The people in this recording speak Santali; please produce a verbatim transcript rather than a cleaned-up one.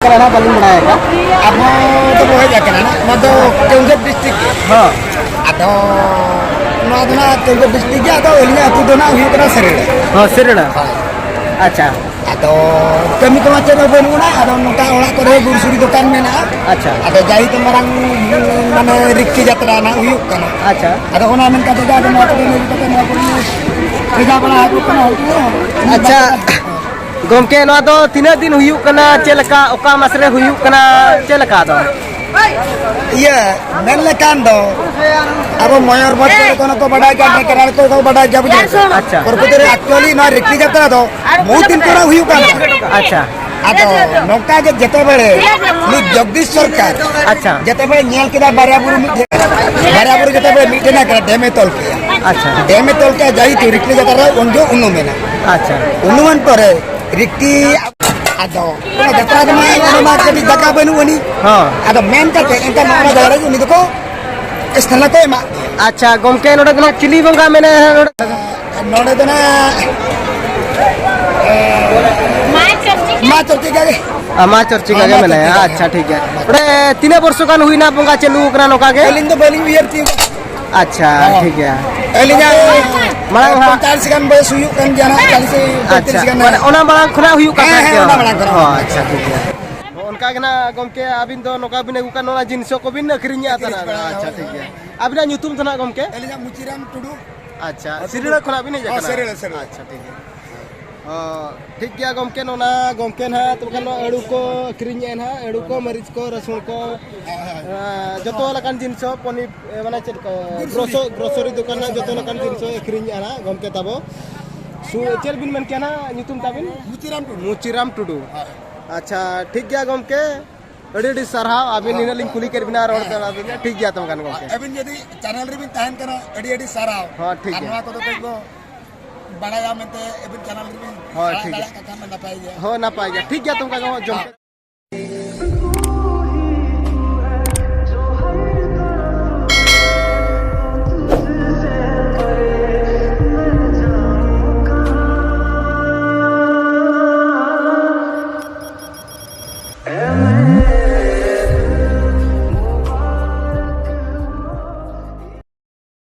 ᱠᱟᱱᱟ, ᱵᱟᱹᱞᱤᱧ ᱵᱟᱲᱟᱭ ᱟᱠᱟᱫ᱾ ᱟᱵᱚ ᱫᱚᱵᱚ ᱦᱮᱡ ᱟᱠᱟᱱᱟ ᱱᱟᱜ, ᱱᱚᱣᱟ ᱫᱚ ᱠᱮᱣᱡᱷᱚᱨ ᱰᱤᱥᱴᱨᱤᱠᱴ ᱜᱮ᱾ ᱦᱚᱸ᱾ ᱟᱫᱚ ᱱᱚᱣᱟ ᱫᱚ ᱱᱟᱜ ᱠᱮᱣᱡᱷᱚᱨ ᱰᱤᱥᱴᱨᱤᱠᱴ ᱜᱮ, ᱟᱫᱚ ᱟᱹᱞᱤᱧᱟᱜ ᱟᱹᱛᱩ ᱫᱚ ᱱᱟᱜ ᱦᱩᱭᱩᱜ ᱠᱟᱱᱟ ᱥᱮᱨᱮᱲᱟ᱾ ᱦᱚᱸ, ᱥᱮᱨᱮᱲᱟ᱾ ᱦᱳᱭ᱾ ᱟᱪᱪᱷᱟ᱾ ᱟᱫᱚ ᱠᱟᱹᱢᱤ ᱠᱚᱢᱟ ᱪᱮᱫ ᱦᱚᱸ ᱵᱟᱹᱱᱩᱜ ᱟᱱᱟ, ᱟᱫᱚ ᱱᱚᱝᱠᱟ ᱚᱲᱟᱜ ᱠᱚᱨᱮ ᱜᱩᱨᱥᱩᱨᱤ ᱫᱚᱠᱟᱱ ᱢᱮᱱᱟᱜᱼᱟ᱾ ᱟᱪᱪᱷᱟ᱾ ᱟᱫᱚ ᱡᱟᱭ ᱛᱚ ᱢᱟᱨᱟᱝ, ᱢᱟᱱᱮ, ᱨᱤᱠᱤ ᱡᱟᱛᱨᱟ ᱱᱟᱜ ᱦᱩᱭᱩᱜ ᱠᱟᱱᱟ᱾ ᱟᱪᱪᱷᱟ᱾ ᱟᱫᱚ ᱚᱱᱟ ᱢᱮᱱ ᱠᱟᱛᱮ ᱜᱮ ᱟᱫᱚ ᱱᱚᱣᱟ ᱠᱚᱨᱮ ᱞᱟᱹᱭ ᱠᱟᱛᱮ ᱱᱚᱣᱟ ᱠᱚᱨᱮ ᱵᱷᱮᱡᱟ ᱵᱟᱲᱟ ᱟᱠᱚ ᱠᱟᱱᱟ ᱦᱚᱲ ᱠᱚ᱾ ᱟᱪᱪᱷᱟ᱾ ᱜᱚᱢᱠᱮ, ᱱᱚᱣᱟ ᱫᱚ ᱛᱤᱱᱟᱹᱜ ᱫᱤᱱ ᱦᱩᱭᱩᱜ ᱠᱟᱱᱟ? ᱪᱮᱫ ᱞᱮᱠᱟ, ᱚᱠᱟ ᱢᱟᱥ ᱨᱮ ᱦᱩᱭᱩᱜ ᱠᱟᱱᱟ, ᱪᱮᱫ ᱞᱮᱠᱟ ᱫᱚ? ᱤᱭᱟᱹ, ᱢᱮᱱ ᱞᱮᱠᱷᱟᱱ ᱫᱚ ᱟᱵᱚ ᱢᱚᱭᱩᱨᱵᱷᱚᱸᱡᱽ ᱠᱚᱨᱮ ᱠᱷᱚᱱ ᱦᱚᱸᱠᱚ ᱵᱟᱰᱟᱭ ᱜᱮᱭᱟ, ᱰᱷᱮᱠᱟᱱᱟᱞ ᱠᱚ ᱵᱟᱰᱟᱭ ᱜᱮᱭᱟ, ᱵᱩᱡᱷᱟᱹᱣ ᱥᱮ? ᱟᱪᱪᱷᱟ᱾ ᱯᱨᱚᱠᱨᱤᱛᱤ ᱨᱮ actually ᱱᱚᱣᱟ ᱨᱤᱠᱤ ᱡᱟᱛᱨᱟ ᱫᱚ ᱵᱚᱦᱩᱛ ᱫᱤᱱ ᱠᱷᱚᱱᱟᱜ ᱦᱩᱭᱩᱜ ᱠᱟᱱ ᱛᱟᱦᱮᱸᱫ᱾ ᱟᱪᱪᱷᱟ᱾ ᱟᱫᱚ ᱱᱚᱝᱠᱟ ᱜᱮ ᱡᱮᱛᱮ ᱵᱮᱲᱮ ᱱᱩᱭ ᱡᱚᱜᱽᱫᱤᱥ ᱥᱚᱨᱠᱟᱨ ᱟᱪᱪᱷᱟ᱾ ᱡᱮᱛᱮ ᱵᱮᱲᱮ ᱧᱮᱞ ᱠᱮᱫᱟ ᱵᱟᱨᱭᱟ ᱵᱩᱨᱩ ᱢᱤᱫ ᱴᱷᱮᱱ, ᱵᱟᱨᱭᱟ ᱵᱩᱨᱩ ᱡᱮᱛᱮ ᱵᱮᱲᱮ ᱢᱤᱫ ᱴᱷᱮᱱ ᱟᱠᱟᱱᱟ, ᱰᱮᱢ ᱮ ᱛᱚᱞ ᱠᱮᱫᱟ᱾ ᱟᱪᱪᱷᱟ᱾ ᱰᱮᱢ ᱮ ᱛᱚᱞ ᱠᱮᱫᱟ, ᱡᱟᱭ ᱛᱩ ᱨᱤᱠᱤ ᱡᱟᱛᱨᱟ ᱨᱮ ᱩᱱ ᱡᱚᱦᱚᱜ ᱩᱱᱩᱢ ᱮᱱᱟ᱾ ᱟᱪᱪᱷᱟ᱾ ᱩᱱᱩᱢ ᱮᱱ ᱯᱚᱨᱮ ᱨᱤᱠᱤ ᱟᱫᱚ ᱚᱱᱟ ᱡᱟᱛᱨᱟ ᱫᱚ ᱢᱟ ᱚᱱᱟ ᱢᱟ ᱠᱟᱹᱴᱤᱡ ᱡᱟᱭᱜᱟ ᱵᱟᱹᱱᱩᱜ ᱟᱹᱱᱤᱡ᱾ ᱦᱚᱸ᱾ ᱟᱫᱚ ᱢᱮᱱ ᱠᱟᱛᱮ ᱮᱱᱠᱷᱟᱱ ᱱᱚᱣᱟ ᱡᱟᱭᱜᱟ ᱨᱮ ᱩᱱᱤ ᱫᱚᱠᱚ ᱥᱛᱷᱟᱱᱟ ᱠᱚ ᱮᱢᱟᱜ ᱫᱮᱭᱟ᱾ ᱟᱪᱪᱷᱟ, ᱜᱚᱢᱠᱮ, ᱱᱚᱰᱮ ᱫᱚ ᱱᱟᱜ ᱪᱤᱞᱤ ᱵᱚᱸᱜᱟ ᱢᱮᱱᱟᱭᱟ ᱱᱚᱰᱮ? ᱱᱚᱰᱮ ᱫᱚ ᱱᱟᱜ ᱢᱟ ᱪᱚᱨᱪᱤᱠᱟ ᱜᱮ᱾ ᱟᱨ ᱢᱟ ᱪᱚᱨᱪᱤᱠᱟ ᱜᱮ ᱢᱟ ᱢᱮᱱᱟᱭᱟ᱾ ᱪᱚᱨᱪᱤᱠᱟ ᱜᱮ᱾ ᱟᱪᱪᱷᱟ, ᱴᱷᱤᱠ ᱜᱮᱭᱟ᱾ ᱱᱚᱰᱮ ᱛᱤᱱᱟᱹᱜ ᱵᱚᱨᱥᱚ ᱜᱟᱱ ᱦᱩᱭᱱᱟ ᱵᱚᱸᱜᱟ ᱪᱟᱹᱞᱩ ᱟᱠᱟᱱᱟ ᱱᱚᱝᱠᱟ ᱜᱮ? ᱟᱹᱞᱤᱧ ᱫᱚ ᱵᱟᱹᱞᱤᱧ ᱩᱭᱦᱟᱹᱨ ᱛᱤᱭᱳᱜᱟ᱾ ᱟᱪᱪᱷᱟ, ᱦᱚᱸ᱾ ᱴᱷᱤᱠ ᱜᱮᱭᱟ᱾ ᱟᱹᱞᱤᱧᱟᱜ ᱢᱟᱲᱟᱝ ᱦᱟᱸᱜ ᱯᱚᱧᱪᱟᱥ ᱜᱟᱱ ᱵᱚᱭᱮᱥ ᱦᱩᱭᱩᱜ ᱠᱟᱱ ᱜᱮᱭᱟ ᱱᱟᱜ, ᱪᱟᱞᱤᱥ ᱟᱪᱪᱷᱟ, ᱯᱚᱸᱭᱛᱟᱞᱤᱥ ᱜᱟᱱ ᱢᱟᱱᱮ ᱱᱟᱜ᱾ ᱚᱱᱟ ᱢᱟᱲᱟᱝ ᱠᱷᱚᱱᱟᱜ ᱦᱩᱭᱩᱜ ᱠᱟᱱ ᱦᱮᱸ, ᱛᱟᱦᱮᱸᱫ ᱦᱮᱸ, ᱜᱮᱭᱟ? ᱚᱱᱟ ᱢᱟᱲᱟᱝ ᱠᱷᱚᱱᱟᱜ ᱚ, ᱦᱩᱭᱩᱜ ᱟᱪᱪᱷᱟ, ᱠᱟᱱ ᱴᱷᱤᱠ ᱜᱮᱭᱟ᱾ ᱚᱱᱠᱟ ᱜᱮ ᱱᱟᱜ ᱜᱚᱢᱠᱮ, ᱟᱹᱵᱤᱱ ᱫᱚ ᱱᱚᱝᱠᱟ ᱵᱤᱱ ᱟᱹᱜᱩ ᱠᱟᱜ, ᱱᱚᱣᱟ ᱡᱤᱱᱤᱥ ᱠᱚᱵᱤᱱ ᱟᱹᱠᱷᱨᱤᱧᱮᱫᱼᱟ ᱟᱹᱠᱷᱨᱤᱧ ᱛᱟᱦᱮᱱᱟ? ᱵᱟᱲᱟ, ᱟᱪᱪᱷᱟ, ᱦᱳᱭ, ᱴᱷᱤᱠ ᱦᱳᱭ᱾ ᱜᱮᱭᱟ᱾ ᱟᱹᱵᱤᱱᱟᱜ ᱧᱩᱛᱩᱢ ᱫᱚ ᱱᱟᱜ ᱜᱚᱢᱠᱮ? ᱟᱹᱞᱤᱧᱟᱜ ᱢᱩᱪᱤᱨᱟᱢ ᱴᱩᱰᱩ᱾ ᱟᱪᱪᱷᱟ, ᱦᱚᱸ, ᱥᱤᱨᱤᱲᱟ ᱠᱷᱚᱱᱟᱜ ᱵᱤᱱ ᱦᱮᱡ ᱦᱚᱸ, ᱟᱠᱟᱱᱟ? ᱥᱤᱨᱤᱲᱟ, ᱥᱤᱨᱤᱲᱟ᱾ ᱟᱪᱪᱷᱟ, ᱴᱷᱤᱠ ᱜᱮᱭᱟ᱾ ᱚ, ᱴᱷᱤᱠ ᱜᱮᱭᱟ ᱜᱚᱢᱠᱮ, ᱱᱚᱣᱟ ᱜᱚᱢᱠᱮ ᱱᱟᱦᱟᱜ ᱛᱚᱵᱮ ᱠᱷᱟᱱ ᱱᱚᱣᱟ ᱟᱹᱲᱩ ᱠᱚ ᱟᱹᱠᱷᱨᱤᱧᱮᱫᱼᱟ ᱱᱟᱦᱟᱜ, ᱟᱹᱲᱩ ᱠᱚ, ᱢᱟᱹᱨᱤᱪ ᱠᱚ, ᱨᱟᱹᱥᱩᱱ ᱠᱚ, ᱦᱮᱸ, ᱦᱮᱸ᱾ ᱮᱸ, ᱡᱚᱛᱚ ᱞᱮᱠᱟᱱ ᱡᱤᱱᱤᱥ ᱦᱚᱸ, ᱯᱚᱱᱤ-, ᱮ, ᱢᱟᱱᱮ ᱪᱮᱫ ᱞᱮᱠᱟ, ᱜᱨᱳᱥᱟᱨᱤ᱾ ᱜᱨᱳᱥᱚ-, ᱜᱨᱳᱥᱟᱨᱤ ᱫᱚᱠᱟᱱ ᱱᱟᱦᱟᱜ ᱡᱚᱛᱚ ᱞᱮᱠᱟᱱ ᱡᱤᱱᱤᱥ ᱦᱚᱸ ᱟᱹᱠᱷᱨᱤᱧᱮᱫᱼᱟ ᱱᱟᱦᱟᱜ ᱜᱚᱢᱠᱮ ᱛᱟᱵᱚ᱾ ᱥᱩ-, ᱪᱮᱫ ᱵᱤᱱ ᱢᱮᱱ ᱠᱮᱭᱟ ᱱᱟᱦᱟᱜ ᱧᱩᱛᱩᱢ ᱛᱟᱵᱤᱱ? ᱢᱩᱪᱤᱨᱟᱢ ᱴᱩᱰᱩ᱾ ᱢᱩᱪᱤᱨᱟᱢ ᱴᱩᱰᱩ᱾ ᱦᱳᱭ᱾ ᱟᱪᱪᱷᱟ, ᱴᱷᱤᱠ ᱜᱮᱭᱟ ᱜᱚᱢᱠᱮ, ᱟᱹᱰᱤ ᱟᱹᱰᱤ ᱥᱟᱨᱦᱟᱣ, ᱟᱹᱵᱤᱱ ᱦᱚᱸ᱾ ᱱᱤᱱᱟᱹᱜ ᱞᱤᱧ ᱠᱩᱞᱤ ᱠᱮᱫ ᱵᱤᱱᱟ, ᱨᱚᱲ ᱦᱮᱸ᱾ ᱛᱟᱞᱟ ᱛᱮ᱾ ᱴᱷᱤᱠ ᱜᱮᱭᱟ ᱛᱚᱵᱮ ᱠᱷᱟᱱ ᱜᱚᱢᱠᱮ᱾ ᱟᱹᱵᱤᱱ ᱡᱩᱫᱤ ᱪᱮᱱᱮᱞ ᱨᱮᱵᱤᱱ ᱛᱟᱦᱮᱱ ᱠᱟᱱᱟ, ᱟᱹᱰᱤ ᱟᱹᱰᱤ ᱥᱟᱨᱦᱟᱣ᱾ ᱦᱚᱸ, ᱴᱷᱤᱠ ᱟᱨ ᱜᱮᱭᱟ᱾ ᱱᱚᱣᱟ ᱠᱚᱫᱚ ᱠᱟᱹᱡ ᱵᱚ ᱵᱟᱲᱟᱭᱟ ᱢᱮᱱᱛᱮ ᱟᱹᱵᱤᱱ ᱪᱮᱱᱮᱞ ᱨᱮᱵᱤᱱ ᱦᱳᱭ, ᱟᱲᱟᱜ ᱴᱷᱤᱠ ᱜᱮᱭᱟ᱾ ᱫᱟᱲᱮᱭᱟᱜ ᱠᱟᱱ ᱠᱷᱟᱱ ᱫᱚ ᱱᱟᱯᱟᱭ ᱜᱮᱭᱟ᱾ ᱦᱳᱭ, ᱱᱟᱯᱟᱭ ᱜᱮᱭᱟ᱾ ᱴᱷᱤᱠ ᱜᱮᱭᱟ ᱛᱚ, ᱚᱱᱠᱟ ᱜᱮ ᱦᱚᱸ ᱡᱚᱢ ᱦᱮᱸ᱾